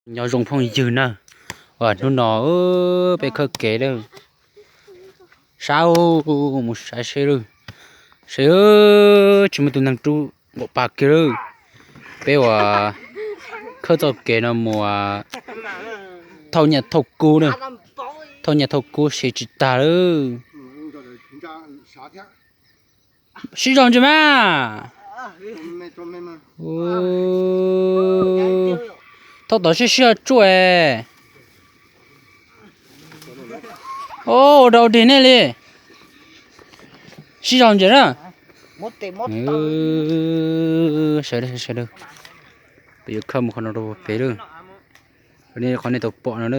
Nyob zoo phooj ywg na, hnub no peb khawb kev lawm, sab mus saib seb lawm, seb tsis muaj tus neeg rub nkaum pag kiag lawm. Peb ua khawb txoj kev no mus thauj nyiaj thauj kub na, thauj nyiaj thauj kub siv tsis tag lawm. Sib zog ntsis mas. Thauj tod sib sib tsuaj. Ua dau dig nej li. Sib zog ntsis na. Sawv daws, sawv daws, peb yuav khawb mus qhov no rau pem lawm. Qhov nej tau pom no na.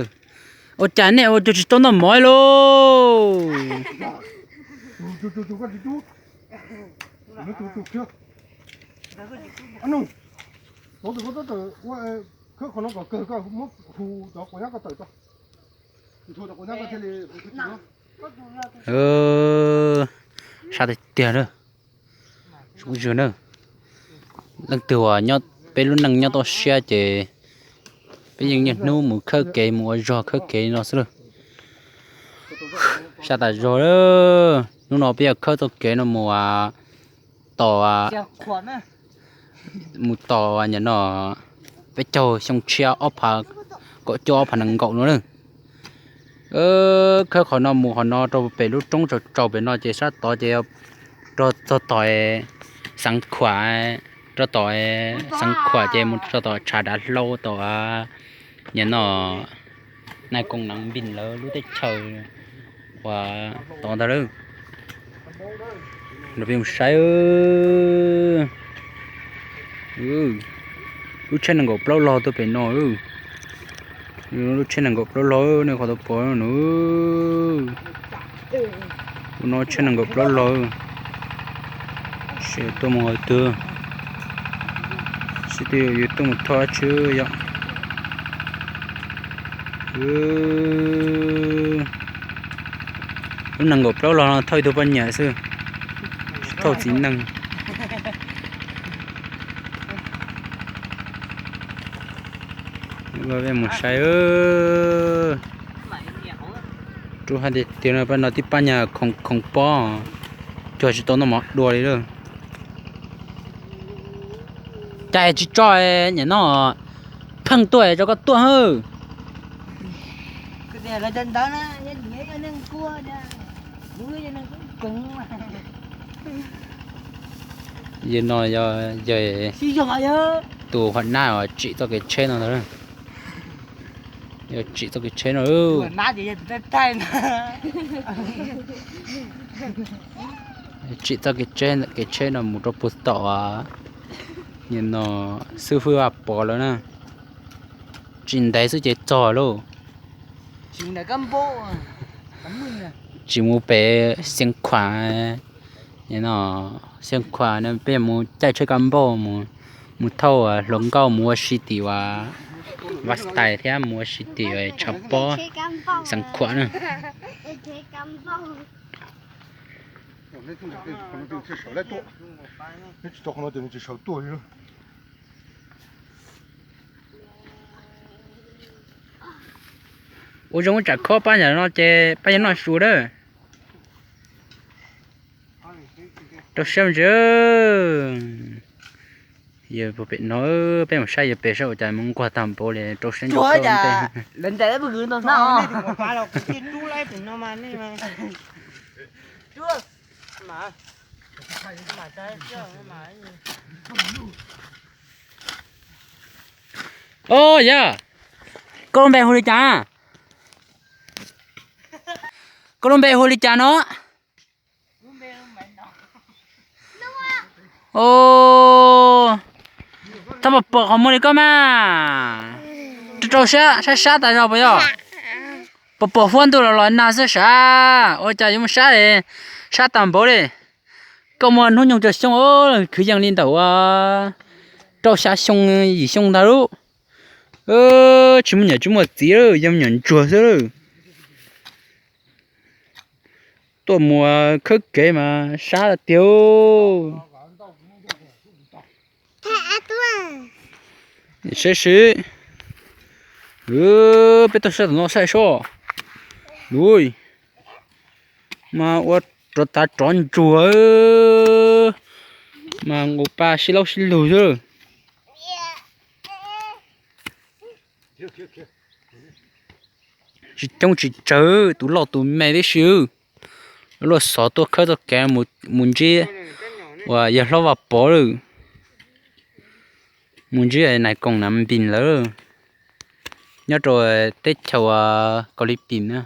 Ua cas nej ua cuag tsis tau noj mov lauj? Sab tiag tiag na. Leej twg uas nyob peb lub neej nyob toj siab ces peb yeej niaj hnub mus khawb kev mus ua zog khawb kev no xwb lawm. Sab tas zog lawm, hnub no peb yuav khawb txoj kev no mus tom, mus tom nim no peb caug xyoo tshiab ob phav kaum cuaj ob phav nees nkaum no na. Khawb qhov no mus qhov no rau pem lub roob tsaus tsaus pem no ces sab tod ces rau txog tom Xeev Khuam, rau tom Xeev Khuam ces mus rau tom tshav dav hlau tom nim no Nais Koom Nav Npis lawv lub teb chaws uas tod ntag lawm. Los peb mus saib. Lub tsheb nees nkaum plaub log tuaj pem no. Lub tsheb nees nkaum plaub log nej qhov tau pom no. Ua no tsheb nees nkaum plaub log. Seb tuaj mus qhov twg, seb twb yuav tuaj mus thauj dab tsi yom. Lub nees nkaum plaub log no thauj ib tug poj niam xwb, tsis thauj txiv neej. Mus saib. Rub hais tias tiag no pab no tib pab nyuag khoov pob, cuag tsis tau noj mov dua li lawm. Cas tsis tso nim no pheej tuaj rau koj tuaj hwb. Yog no yog tus hua nab uas tsim txoj kev tsheb no ntag. Yog tsim txoj kev tsheb no. Tsim txoj kev tsheb no mus rau puag tom nim no xib fwb Vaj Pov lawm na. Tsis ntev xwb ces txog lauj. Tsis mus pem Xeev Khuam, Xeev Khuam no peb mus caij tsheb kab npauj mus thauj hluas nkauj mus ua si tim uas Vaj Stais thiab mus ua si tim tshav pob Xeev Khuam na. Ua zoo tsam khob pab nyam no ces pab yuav noj su lawm. Rau siab ntsis. Yog pem no peb mus saib yog pem saib ua cas mus nquag tag npaum li, rau siab ntsis. Au yog, koj lub npe hu li cas? Koj lub npe hu li cas no? Thov pom pom qhov muag li koj mas. Rau rau siab sab sab tas zog puas yog? Pom pom huab ntuj los los nag xwb sav, ua cas yuav mus sab, sab tag npaum li. Koj muaj hnub nyoog cuaj xyoo, kwv yees li ntawm ua rau xya xyoo yim xyoo ntag lauj. Tsis muaj niam tsis muaj txiv, yog me nyuam ntsuag xwb lauj. Tuaj mus khawb kev mas sab tiag. Saib seb, Peb tuaj saib tom no saib seb. Ui, mas ua rov tav rov ntsuag, mas nqus pa sib laub sib lug xwb. Tsis coob tsis tsawg, tus loj tus me tib si. Luaj xov tuaj khawb txoj kev mus ntsib uas yawg hlob Vaj Pov lawm, mus ntsib nais koom Nas Npis lawm, nyob rau teb chaws Kaus Lim Pis na.